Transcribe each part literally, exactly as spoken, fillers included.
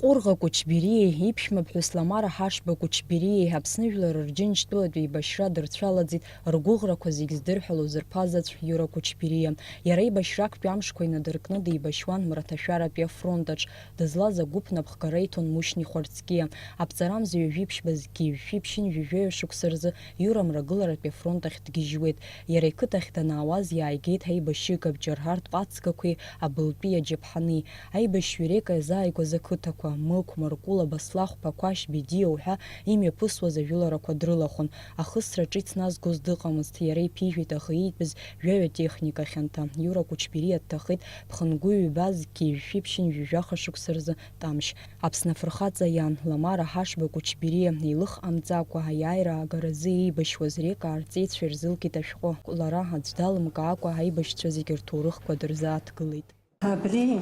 Урӷа Кәычбериеи иԥшәмаԥҳәыс Ламара Ҳашба Кәычбериеи Аԥсны жәлар рџьынџьтәылатә еибашьра дырцәалаӡит, ргәыӷрақәа зегь здырҳәалоз рԥа заҵә Иура Кәычбериа. Иара еибашьра актәи амшқәа инадыркны деибашьуан мраҭашәаратәи афронт аҿ, дызлаз агәыԥ напхгара иҭон Мушьни Хәарцкиа. Аԥҵарамза ҩажәи ԥшьба зқьи жәшәи ԥшьынҩажәи жәаҩа шықәса рзы Иура мрагыларатәи афронт ахь дгьежьуеит. Иара иқыҭахь данаауаз иааигеит аибашьыга абџьарҳартә ҟацгақәеи абылтәи аџьаԥҳани. Аибашьҩы Река иазааигәаз ақыҭақәа, Мықә, Маркула, Баслахә, Ԥақәашь, Бедиа уҳәа имҩаԥысуаз ажәыларақәа дрылахәын. Ахысраҿы ицназгоз дыҟамызт, иара иԥижәеит аӷа иитәыз жәаҩа техника хьанҭа. Иура Кәычбериа дҭахеит ԥхынгәы ҩба зқьи жәшәи ԥшьынҩажәи жәаха шықәса рзы Тамшь. Аԥсны афырхаҵа иан, Ламара Ҳашба Кәычбериа, илых ҟамҵакәа, аиааира аагаразы еибашьуаз Река арҵеицәа ирзылкит ашәҟәы. Лара аӡә далымкаакәа аибашьцәа зегьы рҭоурыхқәа дырзааҭгылеит. Абри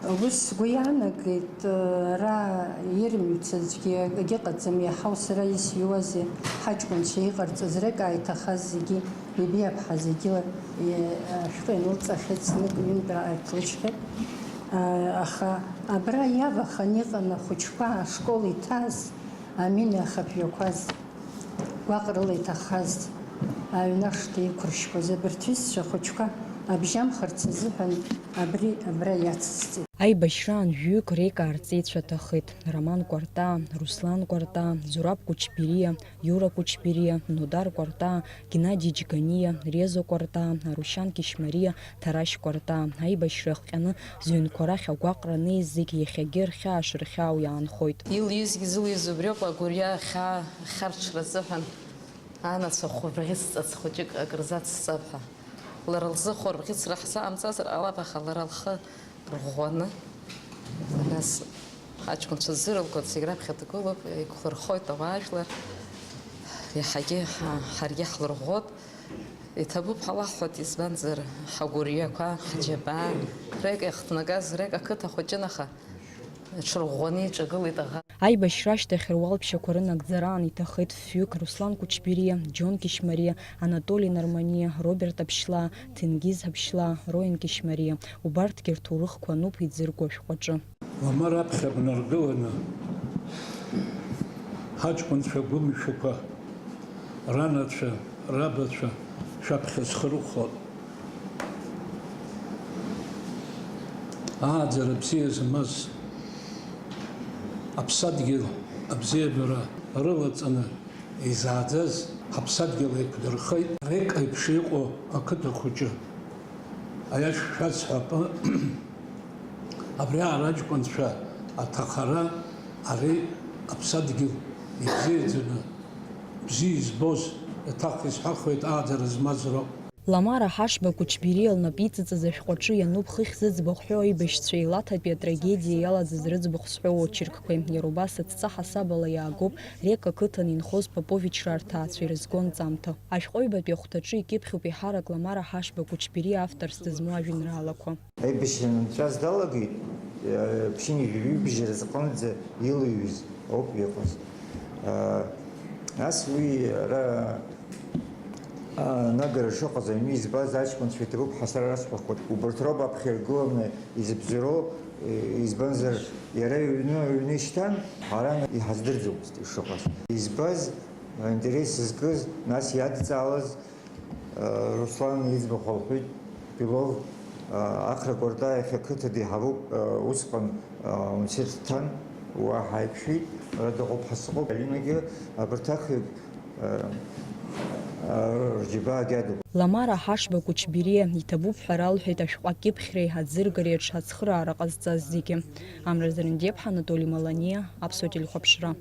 ус сгәы иаанагеит, ара ирымҩыц аӡәгьы акгьы ыҟаӡам, иаҳау сара исҩуазеи, ҳаҷкәынцәа иҟарҵаз, Река иҭахаз зегьы, ибиаԥҳа зегьы, е, ашәҟәы инылҵахьеит, знык-ҩынтә ааиԥылжьхьеит. А, аха абра иаваханы иҟан ахәыҷқәа ашкол иҭаз, амина ахаԥҩақәаз, гәаҟрыла иҭахаз, аҩны ашҭа иқәыршьқәаз абарҭ ҩызцәа хәыҷқәа абжьамхарц азыҳәан абри абра иацысҵеит. Аибашьраан жәҩык Река арҵеицәа ҭахеит, Роман Кәарта, Руслан Кәарта, Зураб Кәычбериа, Иура Кәычбериа, Нодар Кәарта, Геннади Џьганиа, Резо Кәарта, Арушьан Кьышьмариа, Ҭарашь Кәарта. Аибашьра иахҟьаны зҩынқәа рахь агәаҟра анеиз зегь иахьагьы рхьаа шырхьаау иаанхоит. Илҩызгьы зылҩыз убриоуп, агәырҩа ахьаа ахьарҽра азыҳәан анацәа хәырбӷьыц ҵац хәыҷык акры зацсҵап ҳәа. Лара лзы хәырбӷьыцра ҳзаҟамҵазар ҟалап, аха лара лхы рӷәӷәаны, нас аҷкәынцәа ззырылгоз зегь раԥхьа дгылоуп, еиқәлырхоит ауаажәлар, иаҳагьы ҳа-, ҳаргьы ҳлырӷәӷәоуп. Иҭабуп ҳәа лаҳҳәоит, избанзар, ҳагәырҩақәа, ҳџьабаа, Река иахҭнагаз, Река ақыҭа хәыҷын, аха иҽырӷәӷәаны иҿагылеит аӷа. Аибашьра ашьҭахь руалԥшьақәа рынагӡараан иҭахеит фҩык, Руслан Кәычбериа, Џьон Кьышьмариа, Анатоли Нарманиа, Роберт Аԥшьлаа, Ҭенгиз Аԥшьлаа, Роен Кьышьмариа. Убарҭгьы рҭоурыхқәа ануп иӡырго ашәҟәаҿы. Ламара аԥхьа бнаргыланы, ҳаҷкәынцәа гәымшәақәа, ранацәа, рабацәа шәаԥхьа схы рыхәхәа. Ааӡара бзиа змаз, аԥсадгьыл абзиабара рылаҵаны изааӡаз ҳаԥсадгьыл еиқәдырхеит, Река еиԥш иҟоу ақыҭа хәыҷы. Аиаша шәасҳәап, абри аара аҷкәынцәа аҭахара, ари аԥсадгьыл ибзиаӡаны, бзиа избоз, еиҭах исҳәахуеит, ааӡара змаз роуп. Ламара Ҳашба Кәычбериа лнапы иҵыҵыз ашәҟәаҿы иануп Хыхь зыӡбахә ҳәоу аибашьцәа еилаҭатәи атрагедиа иалаӡыз рыӡбахә зҳәоу очеркқәеи. Иара убас адҵа ҳасабала иаагоуп Река қыҭан инхоз Поповичраа рҭаацәа ирызку анҵамҭа. Ашәҟәыҩбатәи ахәҭаҿы икьыԥхьуп еиҳарак Ламара Ҳашба Кәычбериа авторс дызмоу ажәеинраалақәа. Аибашьра анҵәаз далагеит, э, ԥшьынҩажәи жәаҩык бжьара зҟынӡа илыҩыз ауп иҟаз. Э, нас уи ара, а, анагара шыҟаз аҩны избаз аҷкәынцәа иҭабуп ҳәа сара расҳәахуеит. Убарҭ роуп аԥхьа иргыланы изыбзоуроу, э, избанзар, иара иҩны аҩны ишьҭан, ҳара иҳаздырӡомызт ишыҟаз. Избаз, аинтерес зызкыз, нас иадҵаалаз, Руслан иӡбахә лҳәеит, Белов, Ахра Кәарта иахьа қыҭа деиҳабуп, усҟан ауниверситет дҭан, уа ҳаиқәшәеит, ара дыҟоуп ҳәа сыҟоуп, Алинагьы, абарҭ ахҩык рџьабаагьы адуп. Ламара Ҳашба Кәычбериа иҭабуп ҳәа ралҳәеит ашәҟәы акьыԥхьреи аӡыргареи аҽацхыраара ҟазҵаз зегьы. Амра Зарандеԥҳа, Анатоли Маланиа, Аԥсуа телехәаԥшра.